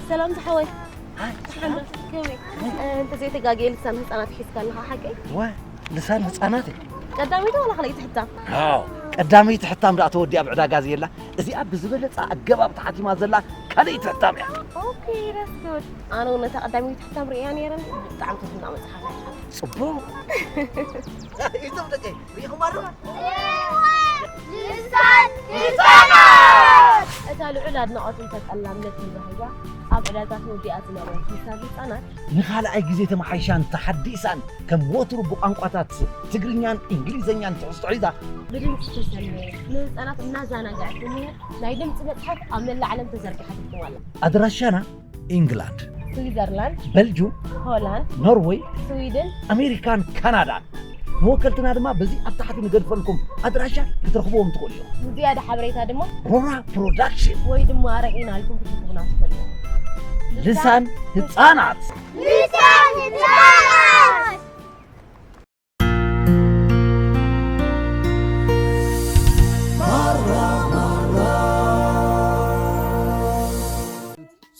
ሰላም ዝሓወይ። ሓንዶ ከመይ? እንተዘይተጋግየ ልሳን ህፃናት ሒዝካ ኣለኻ ሓቀይ? ዋ፣ ልሳን ህፃናት እዩ። ቀዳመይቲ ዋላ ካልኣይቲ ሕታም? ኣዎ፣ ቀዳመይቲ ሕታም ደኣ ተወዲኣ ኣብ ዕዳጋ ዘየላ፣ እዚኣ ብዝበለፀ ኣገባብ ተሓቲማ ዘላ ካልኣይቲ ሕታም እያ። ኦኬ፣ that's good። ኣነ እውን ነታ ቀዳመይቲ ሕታም ርእያ ነይረኒ፣ ብጣዕሚ ትፍና መፅሓፍ እያ። ፅቡቕ። እዞም ደቀይ ርኢኹማ ዶ? ልሳን ህፃናት! እታ ልዑል ኣድናቖትን ተጠላብነትን ረኺባ ኣብ ዕዳጋ ተወዲኣ ዝነበረት ልሳን ህፃናት፣ ንኻልኣይ ግዜ ተመሓይሻን ተሓዲሳን ከም ወትሩ ብቋንቋታት ትግርኛን እንግሊዝኛን ትሕዝቶ ሒዛ፣ ብድምፂ ዝተሰነየ፣ ንህፃናት እናዘናግዐት እኒሄ ናይ ድምፂ መፅሓፍ ኣብ መላእ ዓለም ተዘርጊሓ ትርከብ ኣላ። ኣድራሻና ኢንግላንድ፣ ስዊዘርላንድ፣ በልጁም፣ ሆላንድ፣ ኖርወይ፣ ስዊድን፣ ኣሜሪካን ካናዳን። መወከልትና ድማ በዚ ኣብ ታሕቲ ንገድፈልኩም ኣድራሻ ክትረኽብዎም ትኽእሉ ኢኹም። ንዝያዳ ሓበሬታ ድማ ሮራ ፕሮዳክሽን ወይ ድማ ርኢና ኢልኩም ክትረኽቡና ትኽእሉ ኢኹም። ልሳን ህፃናት። ልሳን ህፃናት!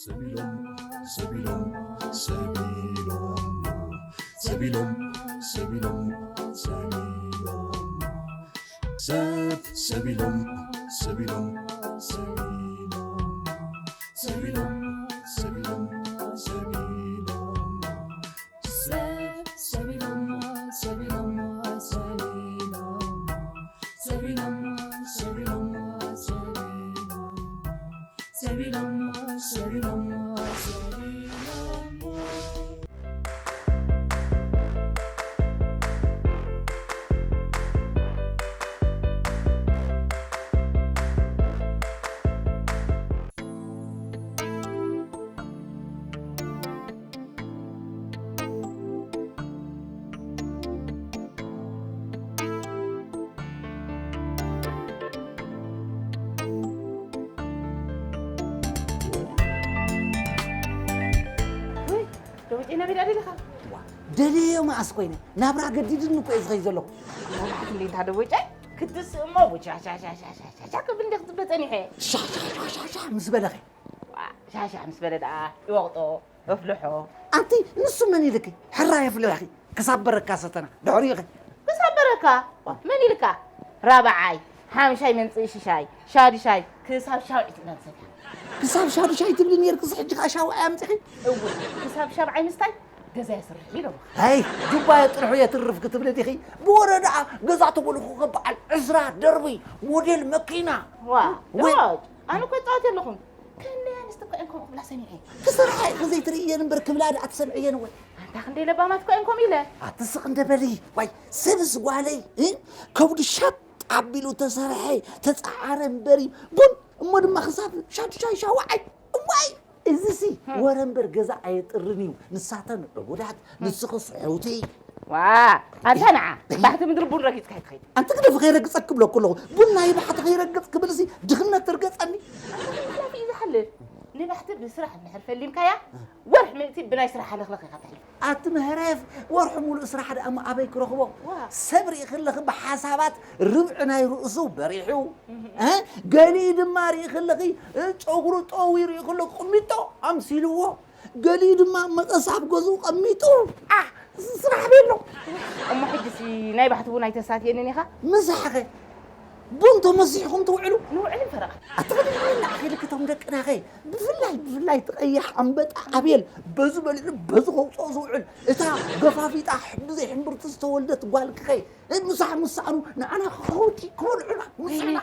ሰቢሎም፣ ሰቢሎም፣ ሰቢሎም፣ ሰቢሎም፣ ሰቢሎም፣ ሰቢሎም፣ ሰብ፣ ሰቢሎም፣ ሰቢሎም፣ ሰቢሎም፣ ሰቢሎም፣ ሰቢሎም፣ ሰቢሎም፣ ሰብ፣ ሰቢሎም፣ ሰቢሎም፣ ሰቢሎም፣ ሰቢሎም፣ ሰቢሎም፣ ሰቢሎም፣ ሰቢሎም፣ ሰቢሎም። ውይ፣ ደቦጨ፣ ናበይ ደኣ ደሊኻ? ዋ፣ ደልየዮ መኣስ ኮይነ፣ ናብራ ገዲድኒ እኮ እየ ዝኸይድ ዘለኹ። መብራህቲ እንዴ እንታ ደቦጨ፣ ክትስእ እሞ ሻሻሻሻሻሻ ክብል እንዴ ክትብል ጸኒሐ። ሻሻሻሻሻ ምስ በለኸ? ዋ፣ ሻሻ ምስ በለ ደኣ ይወቕጦ፣ የፍልሖ። ኣንቲ ንሱ መን ኢልኪ? ሕራይ የፍልሕኺ። ክሳብ በረካ ሰተና። ድሕሪኡ ኸ? ክሳብ በረካ? ዋ፣ መን ኢልካ? ራብዓይ፣ ሓምሻይ፣ መንጽኢ ሽሻይ፣ ሻድሻይ፣ ክሳብ ሻውዒት ኢና ንሰትያ። ክሳብ ሻድሻይ ትብሊ ነይርክስ፣ ሕጂ ከኣ ሻውዓይ ኣምጺኺ? እወ፣ ክሳብ ሻብዓይ ምስታይ ገዛ የስርሕ ኢሎም። ኣይ፣ ጁባ የጥርሑ የትርፍ ክትብሊ ዲኺ? ብወረ ደኣ ገዛ ተበልኹ ከበዓል ዕስራ ደርቢ ሞዴል መኪና። ዋ፣ ወይ ዶጅ፣ ኣነ እኮ እጻወት የለኹን። ክንደይ ኣንስቲ እኮ እየን ከምኡ ክብላ ሰሚዐ። ክሰርሓ ኢኺ ዘይትርእየን እምበር ክብላ ደኣ ትሰምዕየን ወይ? ኣንታ ክንደይ ለባማት እኮ እየን ከምኡ ኢለ። ኣቲ ስቕ እንደ በሊ። ዋይ፣ ሰብስ ጓለይ፣ እ? ከብዱ ሸጥ ኣቢሉ ተሰርሐ፣ ተጸዓረ እምበሪ ቡን እሞ ድማ ክሳብ ሻድሻይ ሻውዓይ። እዋይ! እዚሲ ወረ እምበር ገዛ ኣየጥርን እዩ። ንሳተን ዕቡዳት፣ ንስኽስ ሕውቲ። ዋ፣ ኣንታ ንዓ፣ ባሕቲ ምድሪ ቡን ረጊጽካ ኣይትኸይድ። ኣንቲ ግደፊ ከይረግጸኪ ክብለኩ ኣለኹ። ቡን ናይ ባሕቲ ከይረግጽ ክብልሲ ድኽነት ትርገጸኒ። ሓላፊ እዩ ዝሓልፍ። ንባሕቲ ብስራሕ እንድሕር ፈሊምካያ፣ ወርሒ ምእንቲ ብናይ ስራሕ ሃለኽለኽ ኢኻ ተሕልፍ። ኣቲ መህረፍ፣ ወርሒ ሙሉእ ስራሕ ደኣ እሞ ኣበይ ክረኽቦ? ዋ። ሰብ ርኢኺ ኣለኺ ብሓሳባት ርብዒ ናይ ርእሱ በሪሑ። እ? ገሊኡ ድማ ርኢኺ ኣለኺ፣ እ፣ ጨጉሩ ጠዊሩ ርኢኺ ኣለኺ፣ ቁሚጦ ኣምሲልዎ። ገሊኡ ድማ መቐስ ኣብ ገዝኡ ቀሚጡ፣ ዓ፣ ስራሕ ቤሎ። እሞ ሕጂሲ ናይ ባሕቲ እውን ኣይተሳትየንን ኢኻ? ምሳሕኸ ቡን ተመሲሕኹም ትውዕሉ? ንውዕል ፈረቓ። ኣትኸዲ ንዓኺ ልክቶም ደቅናኸ ብፍላይ፣ ብፍላይ ትቐይሕ ኣንበጣ ኣቤል በዚ በሊዑ በዚ ከውፅኦ ዝውዕል፣ እታ ገፋፊጣ ብዘይ ሕምብርቲ ዝተወልደት ጓልክኸ ምሳሕ ምሳእኑ ንዓና ከውዲ ክበልዑና ምሳሕና።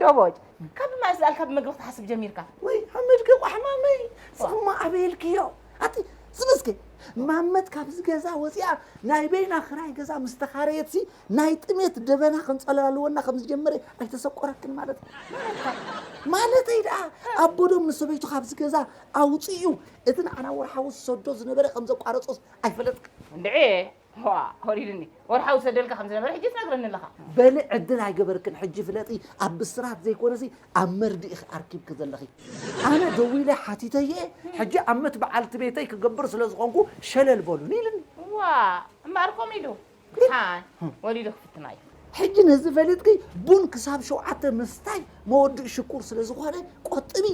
ዶቦጭ፣ ካብ ማእስ ደኣል ካብ መግቢ ክትሓስብ ጀሚርካ? ወይ ሓመድኪ ቋሕማመይ፣ ስኽማ ኣበየልክዮ። ኣቲ ስመስከ ማመት ካብዚ ገዛ ወፂኣ ናይ በይና ክራይ ገዛ ምስ ተኻረየትሲ ናይ ጥሜት ደበና ከንፀላልወና ከም ዝጀመረ ኣይተሰቆረክን ማለት እዩ። ማለተይ ደኣ ኣቦዶም ንሰበይቱ ካብዚ ገዛ ኣውፅኡ እቲ ንዓና ወርሓዊ ዝሰዶ ዝነበረ ከም ዘቋረጾስ ኣይፈለጥክን። እንድዒ ዋ፣ ወሪድኒ። ወርሓዊ ዝሰደልካ ከም ዝነበረ ሕጂ ትነግረኒ ኣለኻ። በሊ ዕድል ኣይገበርክን። ሕጂ ፍለጢ፣ ኣብ ብስራት ዘይኮነሲ ኣብ መርድእኺ ኣርኪብኪ ዘለኺ። ኣነ ደዊለ ሓቲተየ፣ ሕጂ ኣመት በዓልቲ ቤተይ ክገብር ስለ ዝኾንኩ ሸለል በሉኒ ኢልኒ። ዋ፣ እምበኣር ከምኡ ኢሉ። ሓን፣ ወሊዱ ክፍትና እዩ። ሕጂ ነዚ ፈሊጥኪ ቡን ክሳብ ሸውዓተ ምስታይ መወድእ ሽኩር ስለ ዝኾነ ቆጥቢ።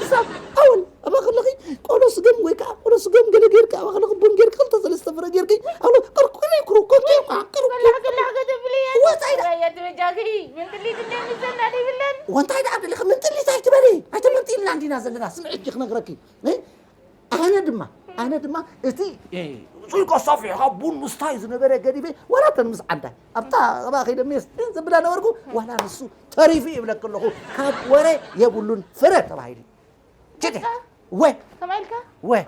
ክሳብ ኣወል ኣባኸለኺ ቆሎ ስገም ወይ ከዓ ቆሎ ስገም ገለ ጌርካ ኣባኸለኺ ቡን ጌርካ ክልተ ሰለስተ ፍረ ጌርኪ ኣብሎ ቅርቁሪ ክሩኮ ኬኳ ቅርቁ ገላሕ ገላሕ ከተብልየ ወፃይ ዳ- ወያ ትበጃጊ ምንትሊት እንደ ምሰና ይብለን ወንታይ ደኣ ደለኺ ምንጥሊት ኣይትበሊ ኣይተመንጢልና እንዲና ዘለና ስምዒትኪ ክነግረኪ እ? ኣነ ድማ ኣነ ድማ እቲ እ፣ ሱልኮ ሰፊሕካ ቡን ምስታይ ዝነበረ ገዲፈ ዋላ ተን ምስ ዓንዳ ኣብታ ኣባ ከይደ ሜስ ዘብላ ነበርኩ ዋላ ንሱ ተሪፉ ይብለክ ኣለኹ ካብ ወረ የብሉን ፍረ ተባሂሉ ችደ ወ ከማይ ኢልካ ወ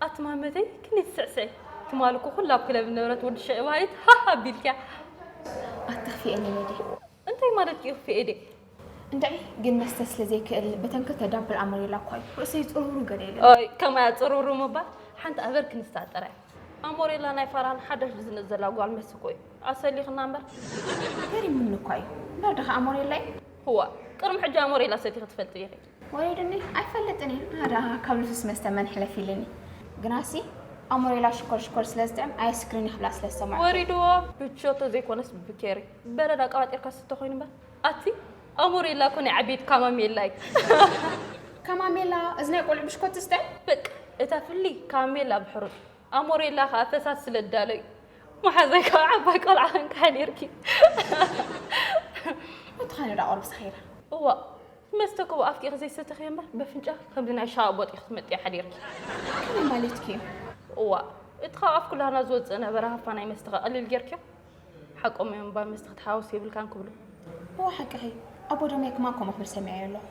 ኣቲ ማመተይ ክንደይ ትስዕስዒ ትማሊ እኮ ኩላ ኣብ ክለብ ዝነበረት ወዲ ሸዒ ባሃሊት ሃሃ ኣቢልክያ ኣትኽፍኤኒ ሬዲ እንታይ ማለት እዩ ክፍኤ ድየ እንድዒ ግን መስተ ስለ ዘይክእል በተን ክልተ ዳብል ኣሞሬላ እኳ እዩ ርእሰይ ፅሩሩ ገለ የለን ኦይ ከማያ ፅሩሩ ምባል ሓንቲ ኣበር ክንስታ ጥራይ ኣሞሬላ ናይ ፋራን ሓዳሽ ዝዝነጥ ዘላ ጓል መስ እኮ እዩ ኣሰሊኽና እምበር ገሪሙኒ እኳ እዩ እምበር ድኻ ኣሞሬላ እዩ ህዋ ቅድሚ ሕጂ ኣሞሬላ ሰቲኺ ትፈልጢ ኢኺ ወሪዱኒ ኣይፈልጥን እዩ ኣዳ ካብ ልሱስ መስተ መን ሕለፍ ኢልኒ ግናሲ ኣሞሬላ ሽኮር ሽኮር ስለ ዝጥዕም ኣይስክሪን ይኽብላ ስለ ዝሰማዕ ወሪድዎ ብቾቶ ዘይኮነስ ብኬሪ በረድ ኣቀባጢርካ ስተ ኮይኑ እምበር ኣቲ ኣሞሬላ እኮ ናይ ዓበይቲ ካማሜላ እዩ ከማሜላ እዚ ናይ ቆልዑ ብሽኮት ዝጥዕም በቃ እታ ፍሊ ካሜላ ብሕሩጭ ኣሞሬላ ከዓ ፈሳስ ስለ ዝዳሎ እዩ መሓዛይ ከዓ ዓባይ ቆልዓ ከንካ ነርኪ መትኻኒ ዳ ቆርብስ ኸይራ እዋ መስተ ኮ ኣፍቂኺ ዘይሰተኺ እምበር በፍንጫ ከምዚ ናይ ሻቦጥ ኢኺ ትመጥያ ሓዲርኪ ከመይ ማለትኪ እዩ እዋ እቲ ካብ ኣፍ ኩላና ዝወፅእ ነበረ ሃፋ ናይ መስተኻ ቀሊል ጌርክዮ ሓቆም እዮም እባ መስተ ክትሓወስ የብልካን ክብሉ እዋ ሓቅኺ ኣቦ ደመይ ክማ ከምኡ ክብል ሰሚዐዮ ኣለኹ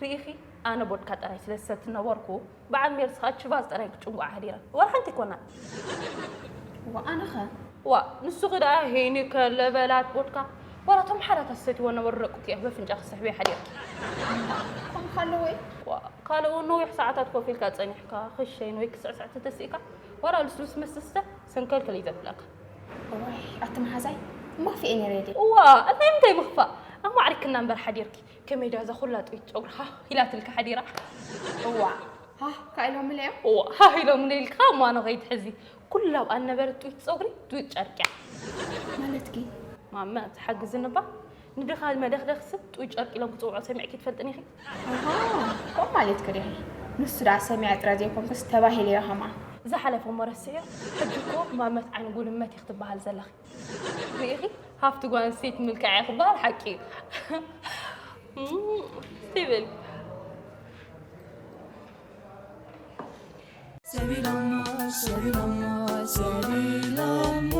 ርኢኺ ኣነ ቦድካ ጥራይ ስለ ዝሰቲ ነበርኩ በዓል ሜርስ ከዓ ችቫዝ ጥራይ ክጭንጉዓ ሓዲራ ዋላ ሓንቲ ኣይኮናን እዋ ኣነኸ ዋ ንሱኺ ደኣ ሄኒ ከለበላት ቦድካ ዋላ እቶም ሓዳት ኣሰትይዎ ነበሩ ደቁኪ እያ በፍንጫ ክስሕብዮ ሓዲርኪ ከምኡ ከለወይ ዋ ካልእ እውን ነዊሕ ሰዓታት ኮፍ ኢልካ ጸኒሕካ ክሸይን ወይ ክስዕስዕ ተተሲእካ ዋላ ልስሉስ መስተ ስተ ሰንከልከል እዩ ዘብለካ እዋይ ኣቲ መሓዛይ ማፍኤ ነይረ ድየ እዋ እንታይ ምንታይ ምኽፋእ ኣማዕሪክና እምበር ሓዲርኪ ከመይ ድያ እዛ ኩላ ጥይት ጨጉርኻ ኢላትልካ ሓዲራ እዋ ሃህ ካኢሎም ኢለዮም እዋ ሃህ ኢሎም ኢልካ እሞ ኣነ ከይትሕዚ ኩላ ኣብኣ ነበረት ጥይት ፀጉሪ ጥይት ጨርቅያ ማለትኪ ማመ ትሓግዝኒ እባ ንድኻ መደኽደኽሲ ጥይት ጨርቂ ኢሎም ክፅውዖ ሰሚዕኪ ትፈልጥኒ ኢኺ ኣሃ ከምኡ ማለትኪ ዲኺ ንሱ ደኣ ሰሚዐ ጥራይ ዘይኮንኩስ ተባሂለዮ ከማ ዝሓለፈ እሞ ረስዕዮ ሕጂ እኮ ማመት ዓይኒ ጉልመት ኢኺ ትበሃል ዘለኺ ርኢኺ ሃፍቲ ጓል ኣንስተይቲ ምልክዓ ክበሃል ሓቂ እዩ ትብል ሰቢሎሞ ሰቢሎሞ ሰቢሎሞ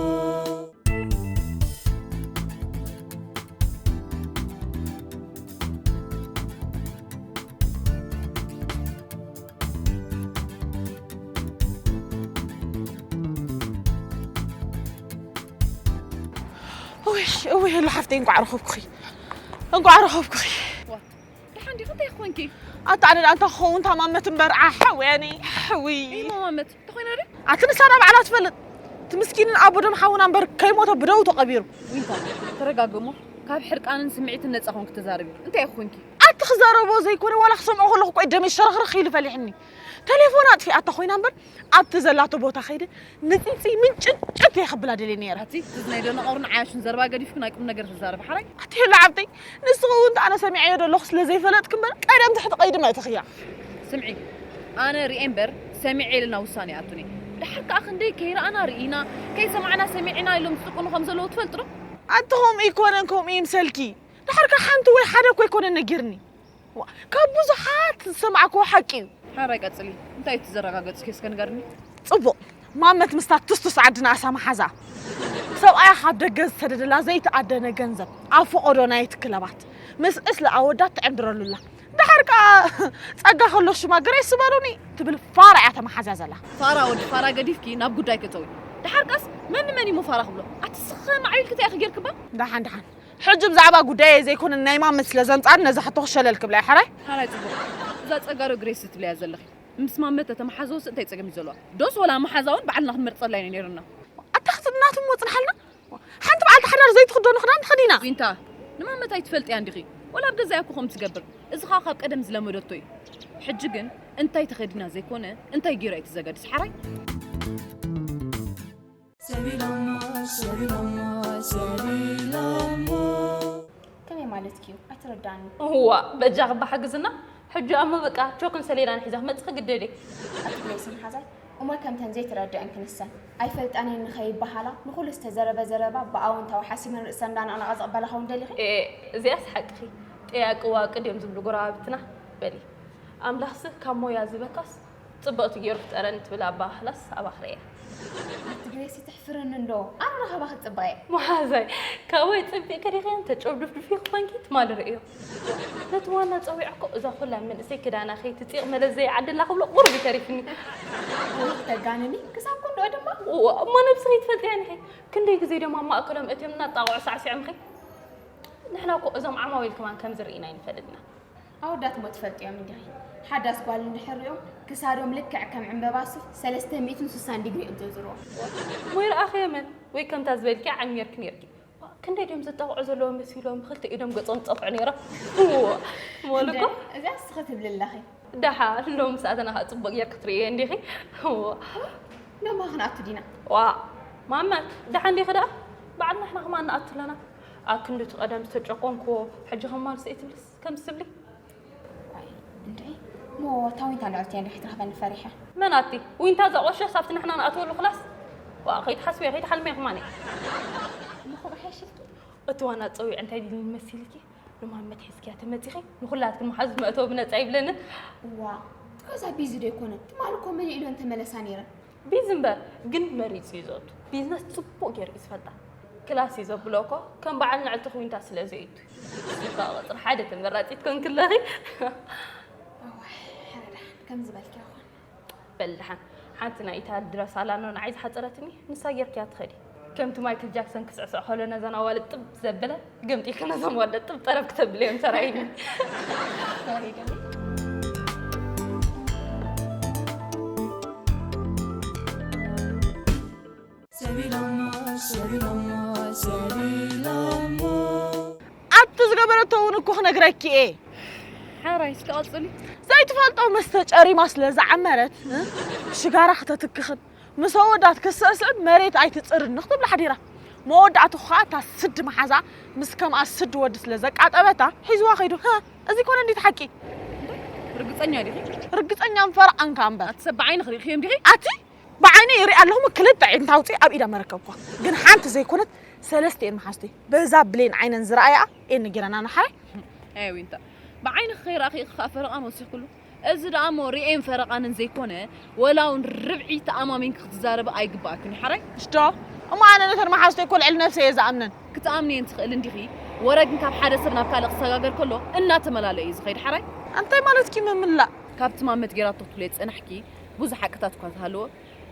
እውይ እውይ ሉ ሓፍተይ እንቋዕ ረኸብኩኺ እንቋዕ ረኸብኩኺ ደሓን ዲኺ እንታይ ኮንኪ ኣታ ኣነ ደኣ እንታይ ክኸውን ታማመት እምበር ዓሓውያኒ ሕዊ ማማመት እንተኾይነ ዶ ኣቲ ንሳ ናብ ባዕላ ትፈልጥ እቲ ምስኪንን ኣቦ ደም ሓውና እምበር ከይሞተ ብደው ተቐቢሩ ዊንታ ተረጋገሞ ካብ ሕርቃንን ስምዒትን ነፃ ኮንኪ ተዛረቢ እንታይ ኮንኪ ኣቲ ክዛረቦ ዘይኮነ ዋላ ክሰምዖ ከለኹ ቆይ ደመይ ሸረኽረኽ ኢሉ ፈሊሕኒ ተሌፎን ኣጥፊኣታ ኮይና እምበር ኣብቲ ዘላቶ ቦታ ከይደ ንፂፂ ምንጭጭት እየ ክብላ ደልየ ነይረ ኣቲ እዚ ናይ ደነቐሩን ዓያሹን ዘረባ ገዲፍኪ ናይ ቁም ነገር ተዛረቢ ሓራይ ኣቲ ሄሎ ዓብተይ ንስኺ እውን ኣነ ሰሚዐዮ ዘለኹ ስለ ዘይፈለጥክ እምበር ቀደም ትሕቲ ቀይዲ መእትኽያ ስምዒ ኣነ ርኤ እምበር ሰሚዐ ኢልና ውሳነ ይኣቱን እየ ድሓር ከዓ ክንደይ ከይረኣና ርኢና ከይሰማዕና ሰሚዕና ኢሎም ዝፅቁኑ ከም ዘለዉ ትፈልጡ ዶ ኣቲ ከምኡ ይኮነን ከምኡ ይምሰልኪ ድሓር ከዓ ሓንቲ ወይ ሓደ እኮ ይኮነን ነጊርኒ ካብ ብዙሓት ዝሰማዕክዎ ሓቂ እዩ ሓራይ ቀፅሊ እንታይ እዩ ትዘረጋገፅኪ እስከ ንገርኒ ፅቡቕ ማመት ምስታ ትስቱስ ዓድና ኣሳ መሓዛ ሰብኣያ ካብ ደገ ዝሰደደላ ዘይተኣደነ ገንዘብ ኣብ ፈቐዶ ናይቲ ክለባት ምስ ዕስለ ኣወዳት ትዕንድረሉላ ድሓር ከዓ ጸጋ ከሎ ሽማግረ ይስበሩኒ ትብል ፋራ እያ ተመሓዝያ ዘላ ፋራ ወዲ ፋራ ገዲፍኪ ናብ ጉዳይ ከተዊ ድሓር ከስ መን መን ይሞ ፋራ ክብሎ ኣቲ ስኸ ማዕቢልኪ እንታይ ኢኺ ጌርክባ ደሓን ደሓን ሕጂ ብዛዕባ ጉዳየ ዘይኮነ ናይ ማመት ስለ ዘምጻኒ ነዛ ሕቶ ክሸለል ክብላ እየ ሓራይ ሓራይ ጽቡቕ እዛ ጸጋዶ ግሬስ ትብለያ ዘለኺ ምስ ማመት ተተመሓዘወስ እንታይ ጸገም እዩ ዘለዋ ዶስ ወላ መሓዛ እውን ባዕልና ክንመርጸላ ኢና ነይርና ኣታ ክትናትሞ ጽንሓልና ሓንቲ በዓልቲ ሓዳር ዘይትኽደኖ ክዳን ተኸዲና ዊንታ ንማመት ኣይትፈልጥያ እንዲኺ ወላ ኣብ ገዛያ እኮ ከምኡ ትገብር እዚ ኸዓ ካብ ቀደም ዝለመደቶ እዩ ሕጂ ግን እንታይ ተኸዲና ዘይኮነ እንታይ ገይራ እዩ ትዘገድስ ሓራይ? ሰቢሎሞ ሰቢሎሞ ሰቢሎሞ። ከመይ ማለት እዩ ኣይትረዳኒ። እዋ በጃ ክባ ሓግዝና። ሕጂ ኣሞ በቃ ቾክን ሰሌዳን ሒዛ ክመጽእ ግደደ። ኣትብለይ ስም ሓዛይ። እሞ ከምተን ዘይትረድእን ክንሰን ኣይፈልጠንን ንኸይበሃላ ንኹሉ ዝተዘረበ ዘረባ ብኣወንታዊ ሓሲበን ርእሰን እንዳነቕነቓ ዝቕበላ ኸውን ደሊኺ? ኤ እዚኣስ ሓቅኺ። ጠያቂ ዋቂ ድዮም ዝብሉ ጎረባብትና። በሊ ኣምላኽሲ ካብ ሞያ ዝበካስ ጽብቕቲ ገይሩ ፍጠረኒ ትብል ኣባህላስ ኣባኽረያ። ኣቲ ግሬሲ ትሕፍርኒ እንዶ ኣነ ረኸባ ክትጽበቐ። መሓዛይ ካባይ ጽቢቕ ከዲኸ እንተ ጨው ድፍድፊ ክኾንኪ ትማሊ ርእዮ። ነቲ ዋና ጸዊዐ እኮ እዛ ኩላ መንእሰይ ክዳና ከይትጺቕ መለስ ዘይዓድላ ክብሎ ቁሩብ ይተሪፍኒ። ወይ ተጋንኒ ክሳብ ክንድኦ ድማ። እዋ እሞ ነብስኺ ትፈልጥያ ንኺ። ክንደይ ግዜ ደማ ኣብ ማእከሎም እትዮም እናጣቕዑ ሳዕሲዖምኺ። ንሕና እኮ እዞም ዓማዊል ከማን ከምዚ ርኢና ኣይንፈልጥና። ኣወዳት እሞ ትፈልጥዮም እንዲኺ። ሓዳስ ጓል እንድሕር ሪኦም ክሳዶም ልክዕ ከም ዕምበባ ሱፍ ሰለስተ ሚእትን ስሳን ዲግሪ እዮም ዘዙርዎ። ወይ ረኣኺ የመን ወይ ከምታ ዝበልኪ ዓሚርኪ ነርኪ። ክንደይ ድዮም ዝጣቕዑ ዘለዎም መሲሎም ብኽልተ ኢዶም ገጾም ጸፍዑ ነይሮም። እዎ፣ ሞልኮ። እዚኣ እስኺ ትብሊ ኣለኺ። ደሓን ሎሚ ሰዓትና ከዓ ጽቡቕ ጌርኪ ትርእየ እንዲኺ። እዎ። ሎማ ክንኣቱ ዲና? ዋ ማመት ደሓን ዲኺ ደኣ? በዓል ንሕና ከማን ንኣቱ ኣለና። ኣብ ክንዲ እቲ ቀደም ዝተጨቆንክዎ ሕጂ ከማልሶ እየ ትብልስ ከምዚ ትብሊ? ዋይ እንድዒ እሞ እታ ዊንታ ልዕልቲ እያ እንድዒ ክትረኽበኒ ፈሪሐ። መን ኣቲ? ዊንታ እዛ ቆሸስ ኣብቲ ንሕና ንኣትወሉ ክላስ? ዋ ከይትሓስብዮ ከይትሓልምዮ ከማን እየ። እሞ ከምኡ ሓይሽልኪ? እቲ ዋና ጸዊዑ እንታይ ኢሉኒ መሲልኪ? ንማመት ሒዝክያ ተመጺኺ ንኹላትክን መሓዙት መእተዊ ብነጻ ይብለንን። እዋ እዛ ቢዚ ዶ ኣይኮነን? ትማሊ እኮ መሊእለን ተመለሳ ነይረን። ቢዚ እምበር ግን መሪጹ እዩ ዘእቱ። ቢዝነስ ጽቡቕ ገይሩ እዩ ዝፈልጣ። ክላስ እዩ ዘብሎ እኮ ከም በዓል ንዕልቲ ዊንታ ስለ ዘእቱ። ንሳ ቁጽሪ ሓደ ተመራጺት ኮንኪ ኣለኺ። እዋይ፣ ሕረ ደሓን ከም ዝበልክዮ ኾን። በል ደሓን ሓንቲ ናይ ኢታሊ ድረስ ኣላ ኖ ንዓይ ዝሓጸረትኒ ንሳ ጌርክያ ትኸዲ። ከምቲ ማይክል ጃክሰን ክስዕስዕ ከሎ ነዘን ኣዋልድ ጥብ ዘበለ ገምጢልኪ ነዞም ዋልደ ጥብ ጠረፍ ክተብልዮም ተራእዩኒ። ሶሪ ገለ። ሰቢሎሞ ሰቢሎሞ ሰቢሎሞ። ኣቲ ዝገበረቶ እውን እኮ ክነግረኪ እየ። ሓራይ እስከ ቀጽሊ። ዘይትፈልጦ መስተ ጨሪማ ስለ ዝዓመረት እ? ሽጋራ ክተትክኽን ምስ ኣወዳት ክስዕስዕን መሬት ኣይትጽርን ክትብል ሓዲራ። መወዳእቱ ኸዓ እታ ስዲ መሓዛ ምስ ከምኣ ስዲ ወዲ ስለ ዘቃጠበታ ሒዝዋ ኸይዱ። ሀ፣ እዚ ኮነ እንዲት ሓቂ? ርግጸኛ ዲኺ? ርግጸኛ ምፈርዓንካ እምበር። ኣቲ ሰብ ብዓይንኺ ርኢኽዮም ዲኺ? ኣቲ ብዓይነይ ይርኢ ኣለኹ፣ ክልተ ዒንታ ኣውፂእ ኣብ ኢዳ መረከብኳ። ግን ሓንቲ ዘይኮነት ሰለስቲኤን መሓዝተይ በዛ ብሌን ዓይነን ዝረኣያ እየን ነጊረና ንሓራይ። ኣይ ዊንታ፣ ብዓይንኺ ከይረኣኺ ኢኺ ከዓ ፈረቓን ወሲኽክሉ። እዚ ደኣ እሞ ርኤን ፈረቓንን ዘይኮነ፣ ወላ እውን ርብዒ ተኣማሚንኪ ክትዛረቢ ኣይግብኣክን እዩ ሓራይ። እሽቶ፣ እሞ ኣነ ነተን መሓዝተይ እኮ ልዕሊ ነብሰይ እየ ዝኣምነን። ክትኣምንየን ትኽእሊ እንዲኺ፣ ወረ ግን ካብ ሓደ ሰብ ናብ ካልእ ክሰጋገር ከሎ እናተመላለአ እዩ ዝኸይድ ሓራይ። እንታይ ማለትኪ ምምላእ? ካብቲ ማመት ጌራቶ ክትብልዮ ዝጸናሕኪ ብዙሕ ሓቅታት እኳ እንተሃለወ፣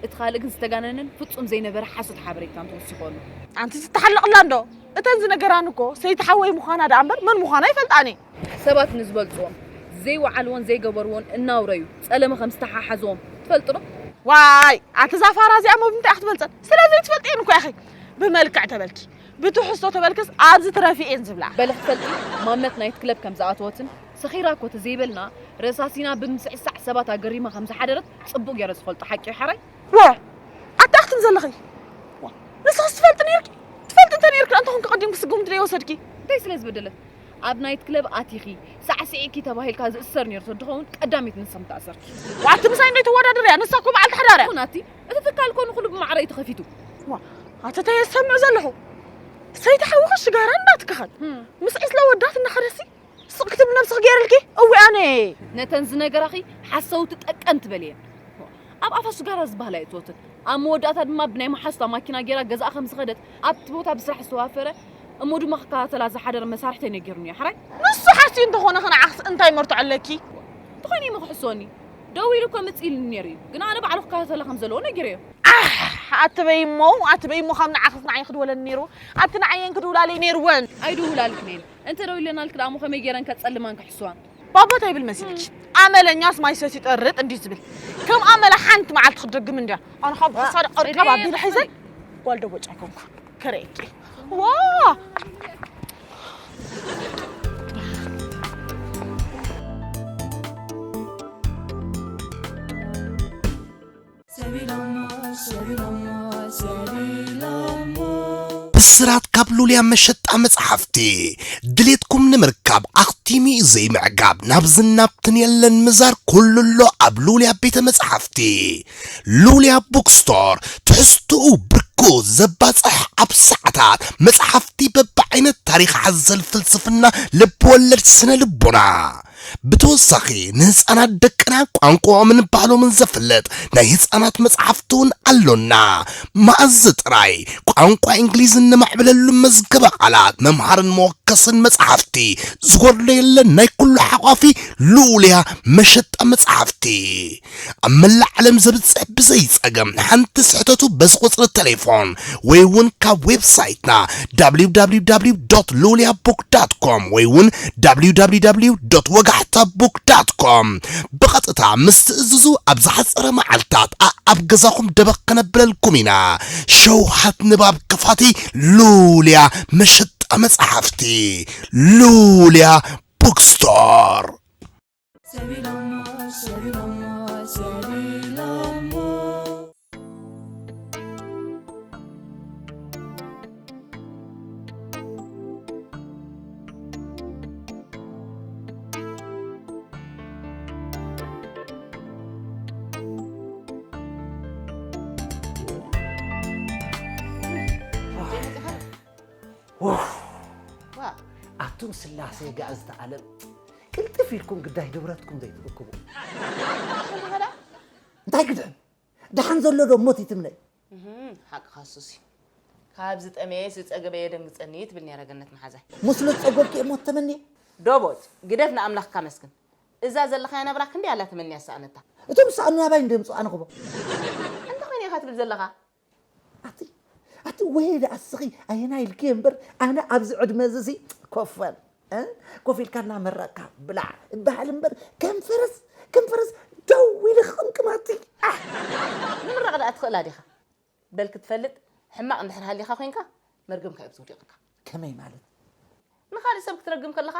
እቲ ካልእ ግን ዝተጋነነን ፍጹም ዘይነበረ ሓሶት ሓበሬታ እንተወሲኹ ኣሎ። ኣንቲ ትተሓለቕላ እንዶ? እተን ዝነገራኒ እኮ ሰይቲ ሓወይ ምዃና ደኣ እምበር መን ምዃና ኣይፈልጣን እየ። ሰባት ንዝበልጽዎም፣ ዘይወዓልዎን ዘይገበርዎን እናውረዩ ጸለመ ከም ዝተሓሓዝዎም ትፈልጢ ዶ? ዋይ፣ ኣቲ እዛ ፋራ እዚኣ እሞ ብምንታይ እያ ክትበልጸን? ስለ ዘይትፈልጥየን እኮ ኢኺ። ብመልክዕ ተበልኪ፣ ብትሕዝቶ ተበልክስ ኣብዚ ትረፊ እየን ዝብላ። በሊ ክትፈልጢ፣ ማመት ናይት ክለብ ከም ዝኣተወትን ሰኺራ እኮ ተዘይበልና ረሳሲና ብምስዕሳዕ ሰባት ኣገሪማ ከም ዝሓደረት ጽቡቕ ገይረ ዝፈልጦ ሓቂ እዩ ሓራይ። ወ ኣታ ኣኽትም ዘለኺ ዋ፣ ንስኽስ ትፈልጢ ነይርኪ? ትፈልጢ እንተ ነይርኪ እንተ ኾንኪ ቀዲምኪ ስጉምቲ ዶ ይወሰድኪ? እንታይ ስለ ዝበደለት? ኣብ ናይት ክለብ ኣቲኺ ሳዕስዒኪ ተባሂልካ ዝእሰር ነይሩ ተድኸውን ቀዳሚት ንስኺ ምተኣሰርኪ። ዋ ኣቲ ምሳይ እንዶ ይትወዳደር እያ፣ ንሳ እኮ በዓልቲ ሓዳር እያ። ይኹን ኣቲ እቲ ትካል እኮ ንኹሉ ብማዕረ እዩ ተኸፊቱ። ዋ ኣቲ እንታይ እየ ዝሰምዕ ዘለኹ? ሰይቲ ሓውኺ ሽጋራ እንዳትክኸን ምስ ዒስለ ወዳት እናኸደሲ ስቕ ክትብል ነብስኺ ገይረልኪ? እዊ ኣነ። ነተን ዝነገራኺ ሓሰውቲ ጠቀን ትበልየን። ኣብ ኣፋ ሽጋራ ዝበሃል ኣይእትወትን። ኣብ መወዳእታ ድማ ብናይ መሓዙታ ማኪና ገይራ ገዛኣ ከም ዝኸደት ኣብቲ ቦታ ብስራሕ ዝተዋፈረ እሞ ድማ ክከታተላ ዝሓደረ መሳርሕተይ ነጊሩኒ እዩ። ሓራይ? ንሱ ሓስዩ እንተኾነ ኸ ንዓኽስ እንታይ መርትዖ ኣለኪ? እንተኾይነ እሞ ክሕስወኒ። ደው ኢሉ እኮ ምጽእ ኢሉኒ ነይሩ እዩ። ግን ኣነ ባዕሉ ክከታተላ ከም ዘለዎ ነጊረዮ። ኣሕ! ኣትበይ እሞ፣ ኣትበይ እሞ ካብ ንዓኽስ ንዓይ ክድወለኒ ነይሩ። ኣቲ ንዓየን ክድውላለይ ነይርወን። ኣይድውላልክን እየን። እንተ ደው ኢለናልኪ ደኣ እሞ ከመይ ገይረን ከጸልማን ክሕስዋን? ባባ እንታይ ይብል መሲልኪ? ኣመለኛስ ማይ ሰትዩ ይጠርጥ እንድዩ ዝብል። ከም ኣመላ ሓንቲ መዓልቲ ክትደግም እንድያ። ኣነ ካብ ሓሳድ ቀርቀብ ኣቢለ ሒዘ ጓል ደቦጭ ኣይኮንኩ። ከርእየኪ። ዋ! ብስራት ካብ ሉልያ መሸጣ መጽሓፍቲ ድሌትኩም ንምርካብ ኣኽቲሙ እዩ ዘይምዕጋብ። ናብዝን ናብትን የለን ምዛር፣ ኩሉ ኣሎ ኣብ ሉልያ ቤተ መጽሓፍቲ። ሉልያ ቡክስቶር፣ ትሕዝትኡ ብርኩ ዘባጽሕ፣ ኣብ ሰዓታት መጽሓፍቲ በብዓይነት፣ ታሪኽ ሓዘል፣ ፍልስፍና፣ ልብወለድ፣ ስነ ልቦና። ብተወሳኺ ንህፃናት ደቅና ቋንቋኦምን ባህሎምን ዘፍልጥ ናይ ህፃናት መፅሓፍቲ እውን ኣሎና። መኣዝ ጥራይ ቋንቋ እንግሊዝ እነማዕብለሉ መዝገበ ቃላት፣ መምሃርን መወከስን መፅሓፍቲ፣ ዝጎድሎ የለን። ናይ ኩሉ ሓቋፊ ልኡልያ መሸጣ መፅሓፍቲ። ኣብ መላእ ዓለም ዘብጽሕ ብዘይ ጸገም ሓንቲ ስሕተቱ በዚ ቁጽሪ ቴሌፎን ወይ እውን ካብ ዌብሳይትና www.loliabook.com ወይ እውን www.ወጋሕታbook.com ብቐጥታ ምስ ትእዝዙ ኣብ ዝሓጸረ መዓልታት ኣኣብ ገዛኹም ደበኽ ከነብለልኩም ኢና። ሸውሃት ንባብ ክፋቲ ሉልያ መሸጣ መጻሕፍቲ ሉልያ ቡክስቶር። ኣቱም ስላሴ ጋእዝቲ ዓለም፣ ቅልጥፍ ኢልኩም ግዳይ ንብረትኩም ዘይትእክቡ። እንታይ ግድዕም? ደሓን ዘሎ ዶ ሞት ይትምነይ? እህም፣ ሓቅኻ ሱሲ። ካብ ዝጠመየስ ዝጸገበ የደንግጸኒ ትብል ነይራ ገነት መሓዛይ። ምስሉ ዝጸገብኩ እየ ሞት ተመንየ። ዶቦት፣ ግደፍ ንኣምላኽካ መስግን። እዛ ዘለኻያ ናብራ ክንደይ ኣላ ተመንያ ዝሰኣነታ? እቶም ዝሰኣኑ ናባይ እንደ የምጽኡ ኣነ ክቦ። እንታይ ኾይነ ኢኻ ትብል ዘለኻ? ኣቲ ኣቲ ወይ ደኣ እስኺ ኣየናይ ኢልኪ እምበር ኣነ ኣብዚ ዕድመ እዚ ሲ ኮፈን እ? ኮፍ ኢልካ እናመረቕካ ብላዕ እበሃል እምበር ከም ፈረስ ከም ፈረስ ደው ኢለ ክቕምቅም ኣቲ ኣሕ! ንምራቕ ደኣ ትኽእላ ዲኻ? በል ክትፈልጥ ሕማቕ እንድሕር ሃሊኻ ኮይንካ መርገምካ እዩ ዝውድቐካ። ከመይ ማለት? ንኻልእ ሰብ ክትረግም ከለኻ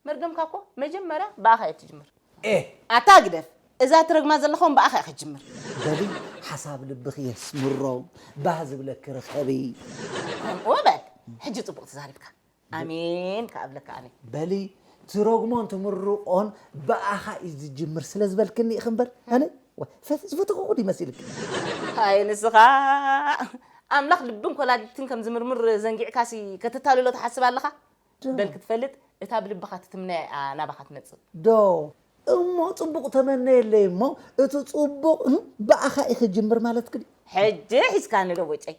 መርገምካ እኮ መጀመርያ ብኣኻ እያ ትጅምር። ኤ! ኣታ ግደፍ፣ እዛ ትረግማ ዘለኻ እውን ብኣኻ እያ ክትጅምር። በሊ ሓሳብ ልብኺ የስምሮ፣ ባህ ዝብለኪ ርኸቢ። ከምኡ በል፣ ሕጂ ጽቡቕ ተዛሪብካ። ኣሜን ከኣ እብለካ ኣነ። በሊ ትረግሞን ትምርቖን ብኣኻ እዩ ዝጅምር ስለ ዝበልክኒ ኢኺ እምበር፣ ኣነ ዋ፣ ፈ-፣ ዝፈተኹኹ ድዩ መሲልኪ? ኣይ ንስኻ ኣምላኽ ልብን ኮላሊትን ከም ዝምርምር ዘንጊዕካሲ ከተታልሎ ትሓስብ ኣለኻ? ዶ። በል ክትፈልጥ እታ ብልብኻ ትትምነያ እያ ናባኻ ትመጽእ። ዶ። እሞ ጽቡቕ ተመነየለይ እሞ እቲ ጽቡቕ፣ እም፣ ብኣኻ እዩ ክጅምር ማለትኪ ድዩ? ሕጂ ሒዝካኒ ዶ ቦጨይ?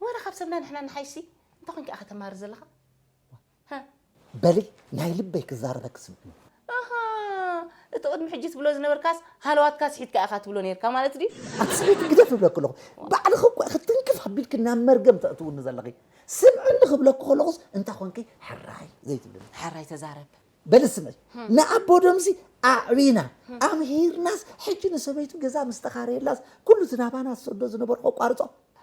ወረ ካብ ሰብና ንሕና ንሓይሲ እንታይ ኮንኪ ኢኻ ተማሪ ዘለኻ? ሃ። በሊ ናይ ልበይ ክዛረበኪ ስምዒ። ኣሃ፣ እቲ ቅድሚ ሕጂ ትብሎ ዝነበርካስ ሃለዋትካ ስሒትካ ኢኻ ትብሎ ነይርካ ማለት ድዩ? ኣቲ ሰበይቲ ግደፍ እብለኪ ኣለኹ። ባዕልኺ እኮ ኢኺ ትንክፍ ኣቢልኪ ናብ መርገም ተእትውኒ ዘለኺ። ስምዕኒ ክብለኪ ከለኹስ እንታይ ኾንኪ ሕራይ ዘይትብልኒ? ሕራይ ተዛረብ። በሊ ስምዒ፣ ንኣቦ ደምሲ ኣዕቢና፣ ኣምሂርናስ፣ ሕጂ ንሰበይቱ ገዛ ምስ ተኻረየላስ፣ ኩሉ እቲ ናባና ዝሰዶ ዝነበርኩ ኣቋርጾ።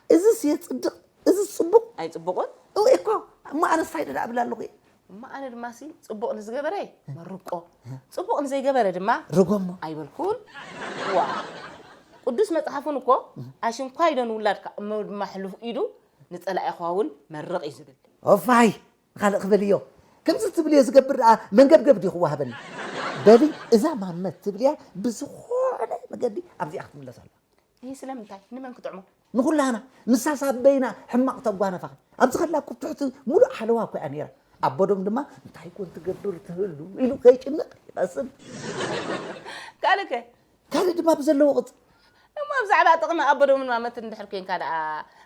እዝስ የጽድቕ፣ እዝስ ጽቡቕ። ኣይጽቡቕን? እወ እኮ፣ እሞ ኣነስ እንታይ ደኣ እብል ኣለኹ እየ? እሞ ኣነ ድማሲ፣ ጽቡቕ ንዝገበረ መርቆ፣ ጽቡቕ ንዘይገበረ ድማ ርጎሞ። ኣይበልኩን? ዋ፣ ቅዱስ መጽሓፍን እኮ፣ ኣሽንኳይ ዶ ንውላድካ፣ እሞ ድማ ሕሉፍ ኢዱ ንጸላኢኻ እውን መርቕ እዩ ዝብል። ኦፋይ! ንኻልእ ክበልዮ። ከምዚ ትብልዮ ዝገብር ደኣ መንገብገብ ድዩ ክወሃበኒ? በሊ፣ እዛ ማመት ትብልያ ብዝኾነ መገዲ ኣብዚኣ ክትምለስ ኣለዋ። ይህ ስለምንታይ? ንመን ክጥዕሞ? ንኹላና። ንሳስ ኣበይና ሕማቕ ተጓነፋ። ኣብዚ ከላ እኮ ትሕቲ ሙሉእ ሓለዋ እኮ እያ ነይራ። ኣቦዶም ድማ፣ "እንታይ ኮን ትገብር ትህሉ?" ኢሉ ከይጭነቕ ይቐስን። ካልእ ከ? ካልእ ድማ ብዘለዎ ቅጽ። እሞ ብዛዕባ ጥቕሚ ኣቦዶምን ማመትን እንድሕር ኮንካ ደኣ፣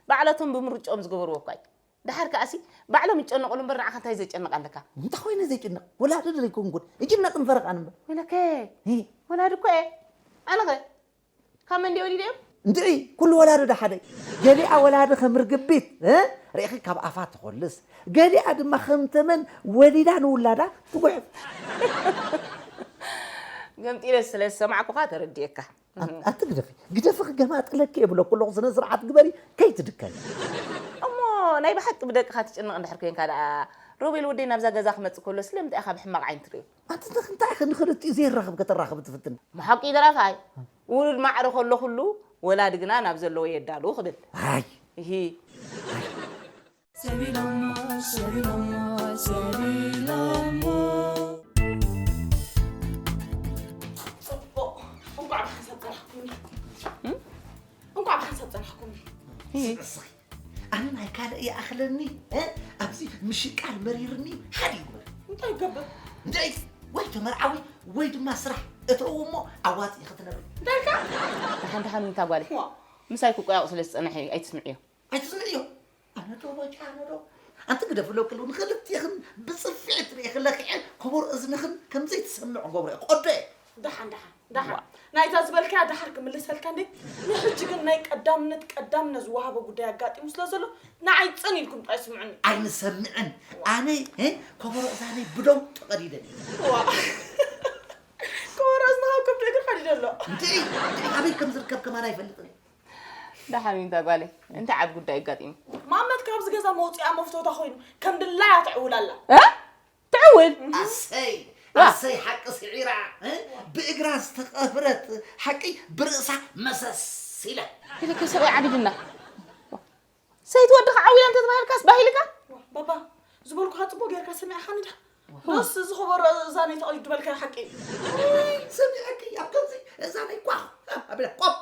ባዕላቶም ብምርጭኦም ዝገበርዎ እኳ እዩ። ደሓር ከኣሲ፣ ባዕሎም ይጨነቑሉ እምበር ንዓኻ እንታይ ዘጨንቕ ኣለካ? እንታይ ኮይነ ዘይጭነቕ? ወላዲ ዶ ዘይኮንኩን? ይጭነቕ እምበር ኣነ እምበር። ወለከ፣ ሂ። ወላዲ እኮ እየ። ኣነኸ? ካብ መን ድየ ወሊደዮም? እንድዒ፣ ኩሉ ወላዲ ዶ ሓደ እዩ? ገሊኣ ወላዲ ከም ርግቢት፣ እ? ርኢኺ ካብ ኣፋ ትኾልስ። ገሊኣ ድማ ከም ተመን ወሊዳ ንውላዳ ትጉሕፍ። ገምጢለ ስለ ዝሰማዕኩኻ ተረዲኤካ። ኣት-፣ ኣቲ ግደፊ፣ ግደፊ ክገማጥለኪ እየ ብለኩ ኣለኹ፣ ስነ ስርዓት ግበሪ፣ ከይትድከሚ። እሞ ናይ ብሓቂ ብደቅኻ ትጭነቕ እንድሕር ኮይንካ ደኣ፣ ሮቤል ወደይ ናብዛ ገዛ ክመጽእ ከሎ ስለምንታይ ኢኻ ብሕማቕ ዓይኒ ትርእዮ? ኣቲ ንኽ-፣ እንታይ ኢኺ ንኽልቲኡ ዘየራኽብ ከተራኽቢ ትፍትኒ? ብሓቂ ደራፋይ፣ ውሉድ ማዕረ ከሎ ኩሉ ወላዲ ግና ናብ ዘለዎ የዳልዉ ክብል። ኣይ እሂ። ሰቢሎሞ ሰቢሎሞ ሰቢሎሞ ጽቡቕ። እንቋዕ ብሓንሳብ ጸናሕኩምኒ። እንቋዕ ብሓንሳብ ጸናሕኩምኒ። እስኺ ኣነ ናይ ካልእ ይኣኽለኒ እ? ኣብዚ ምሽቃል መሪርኒ ሓዲ ይግበር እንታይ ይገብር? እንታይ ወይ ተመርዓዊ ወይ ድማ ስራሕ እተው እሞ ኣዋፂ ክትነብር እንታይ ኢልካ? ደሓን ደሓን ዊንታ ጓለይ። ዋ ምሳይ ክቆያቑ ስለ ዝጸንሐ እዩ ኣይትስምዕዮ። ኣይትስምዕዮ ኣነ ዶ ወጪ ኣነ ዶ ኣንቲ ግደፍሎ ክሉ ንክልቲኽን ብፅፊዒ ትርኢ ክለክዐ ከበሮ እዝንኽን ከምዘይትሰምዕ ገብረ ቆደ ደሓን ደሓን ደሓን ናይታ ዝበልካያ ደሓር ክምልሰልካ እንዴ ንሕጂ ግን ናይ ቀዳምነት ቀዳምነት ዝወሃቦ ጉዳይ ኣጋጢሙ ስለ ዘሎ ንዓይ ፅን ኢልኩም ጥራይ ስምዑኒ ኣይንሰምዕን ኣነ እ፣ ከበሮ እዛነይ ብደው ተቐዲደ ዋ ከበሮ እዝንኻ ከብዶ እግር ቀዲደ ኣሎ እንድዒ እንድዒ ኣበይ ከም ዝርከብ ከማን ኣይፈልጥን ደሓን ዊንታ ጓለይ። እንታይ ዓብ ጉዳይ ኣጋጢሙ? ማመት ካብዚ ገዛ መውፅኣ መፍቶታ ኮይኑ ከም ድላያ ትዕውል ኣላ እ? ትዕውል? ኣሰይ ዋ። ኣሰይ ሓቂ ስዒራ እ? ብእግራ ዝተቐብረት ሓቂ ብርእሳ መሰስ ኢለ ኢልክ ሰብኣይ ዓቢድና። ሰይቲ ወድኻ ዓዊላ እንተተባሂልካስ ባሂልካ? ባባ ዝበልኩኻ ፅቡቅ ጌርካ ሰሚዕኻኒ ዳ ዶስ እዚ ከበሮ እዛነይ ተቐዲዱ በልካዮ ሓቂ እዩ ሰሚዐኪ ኣብ ከምዚ እዛነይ ኳ ኣቢለ ቆም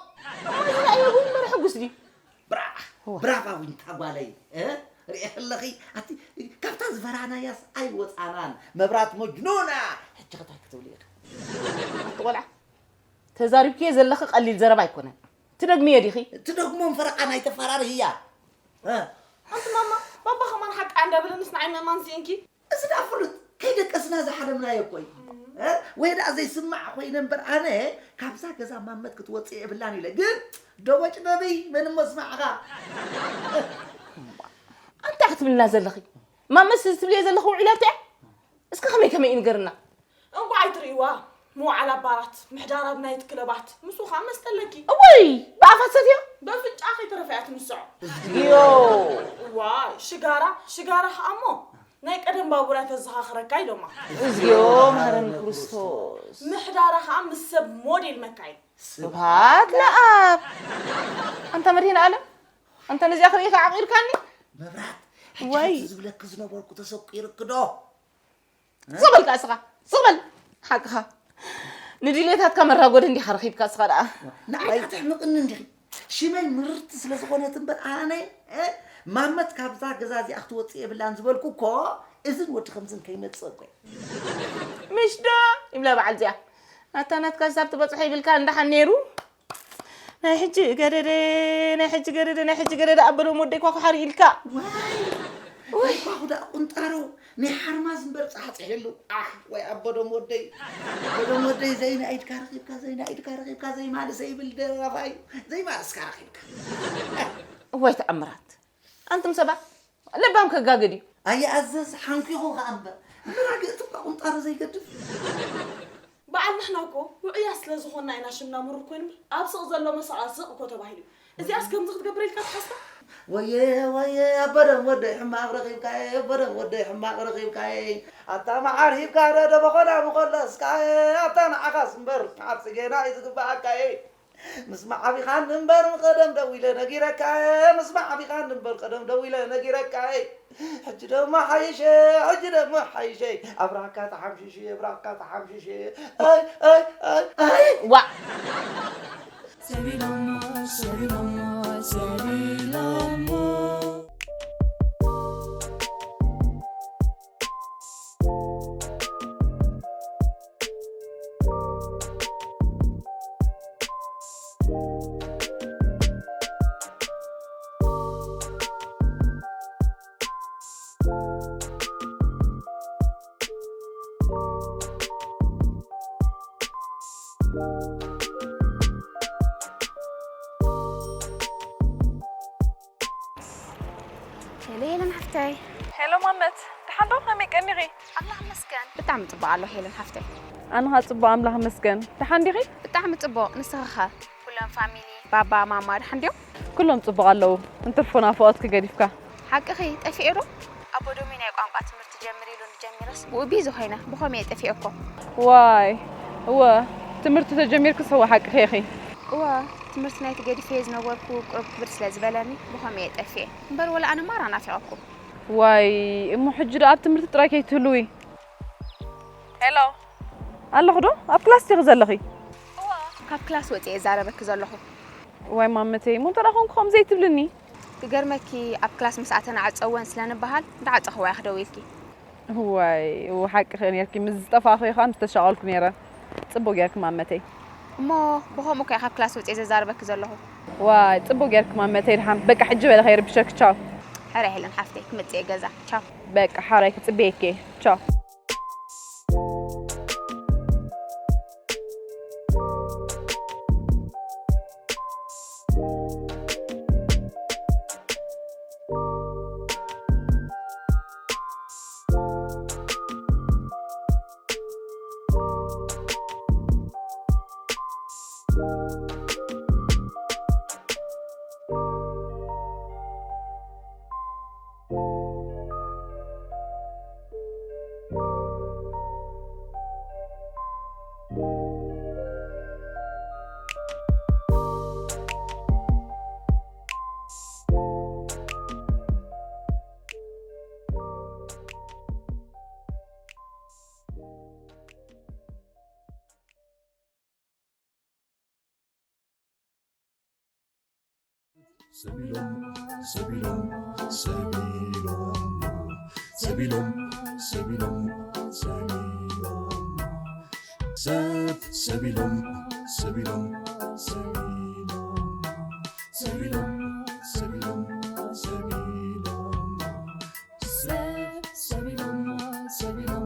ኣማዝና እየ እውን መርሐጉስ ድዩ? ብራቫ ብራቫ ዊንታ ጓለይ እ? ርኤ ከለኺ ኣቲ ካብታ ዝፈራናያስ ኣይወፃናን መብራት መጅኑና ሕጂ ከታይ ክትብሊ ኢኺ ኣቲ ቆልዓ ተዛሪብክዮ ዘለኺ ቀሊል ዘረባ ኣይኮነን። ትደግምዮ ዲኺ? ትደግሞም ፈረቓ ናይ ተፈራርህያ እ? ኣንቲ ማማ ባባ ከማን ሓቂ እንዳበለንስ ንዓይ ምእማን ስኢንኪ እዚ ደኣ ፍሉጥ ከይደቀስና ዝሓለምናዮ እኮ እዩ እ? ወይ ደኣ ዘይስማዕ ኮይነ እምበር ኣነ ካብዛ ገዛ ማመት ክትወፅእ የብላን ኢለ ግን ደቦጭ ነብይ መን እሞ ስማዕኻ ኣንታ ክትብልና ዘለኺ ማመስ እዚ ትብልዮ ዘለኺ ውዒላቶ እያ። እስከ ከመይ ከመይ እዩ ንገርና። እንቋዕ ኣይትርእይዋ ምውዓል ኣብ ባራት ምሕዳር ኣብ ናይት ክለባት ምስኡ ከዓ መስተ ኣለኪ እወይ ብኣፋት ሰትዮ በፍንጫ ከይተረፈ እያ ትንስዖ ዮ ዋይ ሽጋራ ሽጋራ ከዓ እሞ ናይ ቀደም ባቡር እያ ተዘኻኽረካ ኢሎማ እዝዮ መሃረኒ ክርስቶስ ምሕዳራ ከዓ ምስ ሰብ ሞዴል መካይን ስብሃት ለኣብ ኣንታ መድህን ኣለም ኣንታ ነዚኣ ክርእይካ ዓቂርካኒ መብራት ወይ። ሕጂ ዝብለኪ ዝነበርኩ ተሰቂርኪ ዶ ስቕ በል ከዓ እስኻ ስቕ በል ሓቅኻ ንድሌታትካ መራጎዲ እንዲኻ ረኺብካ እስኻ ደኣ ንዓይ ተሕምቕኒ እንዲኺ ሽመይ ምርርቲ ስለ ዝኾነት እምበር ኣነ እ፣ ማመት ካብዛ ገዛ እዚኣ ክትወፅእ የብላን ዝበልኩ እኮ እዝን ወዲ ከምዝን ከይመፅእ እኮ ምሽ ዶ ይብላ በዓል እዚኣ ኣታ ናትካ ክሳብ ትበፅሖ ይብልካ እንዳሓን ነይሩ ናይ ሕጂ ገደደ ናይ ሕጂ ገደደ ናይ ሕጂ ገደደ ኣበሎም ወደይ ኳኩሓር ኢልካ ወይ ኳኹ ደኣ ቁንጣሮ ናይ ሓርማዝ እምበር ፃሕፅሕሉ ኣሕ ወይ ኣቦዶም ወደይ ኣቦዶም ወደይ ዘይናኢድካ ረኺብካ ዘይናኢድካ ረኺብካ ዘይማልሰ ይብል ደራፋይ ዘይማልስካ ረኺብካ እዋይ ተኣምራት ኣንቱም ሰባት ለባም ከጋገድ እዩ ኣየኣዘዝ ሓንኪኹ ከኣ እምበር ምራግእቲ እኳ ቁንጣሮ ዘይገድፍ በዓል ንሕና እኮ ውዕያ ስለ ዝኾንና ኢና ሽምና ምሩር ኮይኑ እምበር ኣብ ስቕ ዘሎ መሳቓ ስቕ እኮ ተባሂሉ እዚኣስ ከምዚ ክትገብር ኢልካ ትሓስባ ወየ ወየ ኣበደም ወደይ ሕማቕ ረኺብካየ ኣበደም ወደይ ሕማቕ ረኺብካየ ኣታ መዓር ሂብካ ዶ ደበኾና ምኾለስካየ ኣታ ንዓኻስ እምበር መዓር ጽጌና እዩ ዝግብኣካየ ምስ መዓቢኻን እምበር ቀደም ደው ኢለ ነጊረካየ ምስ መዓቢኻን እምበር ቀደም ደው ኢለ ነጊረካየ ሕጂ ደሞ ሓይሸ ሕጂ ደሞ ሓይሸ ኣብራካ ተሓምሽሽ ኣብራካ ተሓምሽሽ ኣይ ኣይ ኣይ ኣይ ዋዕ ሰቢሎሞ ሰቢሎሞ ሰቢሎሞ ሄሎ ሄለን ሓፍተይ ሄሎ ማመት፣ ደሓን ዶ? ከመይ ቀኒኺ? ኣምላኽ ይመስገን። ብጣዕሚ ጽቡቕ ኣሎ ሄለን ሓፍተይ። ኣነ ኸኣ ጽቡቕ ኣምላኽ ይመስገን። ደሓን ዲኺ? ብጣዕሚ ጽቡቕ። ንስኺ ኸ? ኩሎም ፋሚሊ፣ ባባ፣ ማማ ደሓን ድዮም? ኩሎም ጽቡቕ ኣለዉ። እንትርፎ ናፍቖትኪ ገዲፍካ። ሓቅኺ ጠፊኤ ዶ? ኣቦ ዶሚ ናይ ቋንቋ ትምህርቲ ጀምር ኢሉኒ ጀሚረስ ብኡ ቢዚ ኮይነ። ብኸምኡ እየ ጠፊኤ እኮ። ዋይ እወ ትምህርቲ ተጀሚርክስ እወ ሓቅኺ ኢኺ። እዋ፣ ትምህርቲ ናይቲ ገዲፈዮ ዝነበርኩ ቁሩብ ክብድ ስለ ዝበለኒ ብኸምኡ እየ ጠፊኤ። እምበር ወላ ኣነ ማራ ናፊቐኩም። ዋይ፣ እሞ ሕጂ ደኣ ኣብ ትምህርቲ ጥራይ ከይትህልዊ። ሄሎ። ኣለኹ ዶ? ኣብ ክላስ ዲኺ ዘለኺ? እዋ፣ ካብ ክላስ ወፂኤ እዛረበኪ ዘለኹ። ዋይ ማመተይ፣ እሞ እንተ ደኣ ኾንኩ ከምኡ ዘይትብልኒ። ክገርመኪ፣ ኣብ ክላስ ምስ ኣተን ዓፀወን ስለ ንበሃል እንዳዓፀኽዋ እየ ክደውልኪ። እዋይ፣ እው ሓቅኺ ኔርኪ፣ ምስ ዝጠፋእኹ እየ ኸኣ ምስ ተሻቐልኩ ኔረ። ጽቡቕ ጌርኪ ማመተይ። እሞ ብኸምኡ ከ ኢኻ ኣብ ክላስ ወጺኤ ዘዛርበኪ ዘለኹ። ዋይ፣ ጽቡቕ ጌርኪ ማመተይ። ድሓን በቃ ሕጂ በለ ከይርብሸኪ፣ ቻው። ሕራይ ሄለን ሓፍተይ፣ ክመጽእ እየ ገዛ። ቻው። በቃ ሓራይ ክጽበየኪ እየ። ቻው። ሰቢሎም ሰቢሎም ሰቢሎም ሰቢሎም ሰቢሎም ሰቢሎም ሰብ ሰቢሎም ሰቢሎም ሰቢሎም ሰቢሎም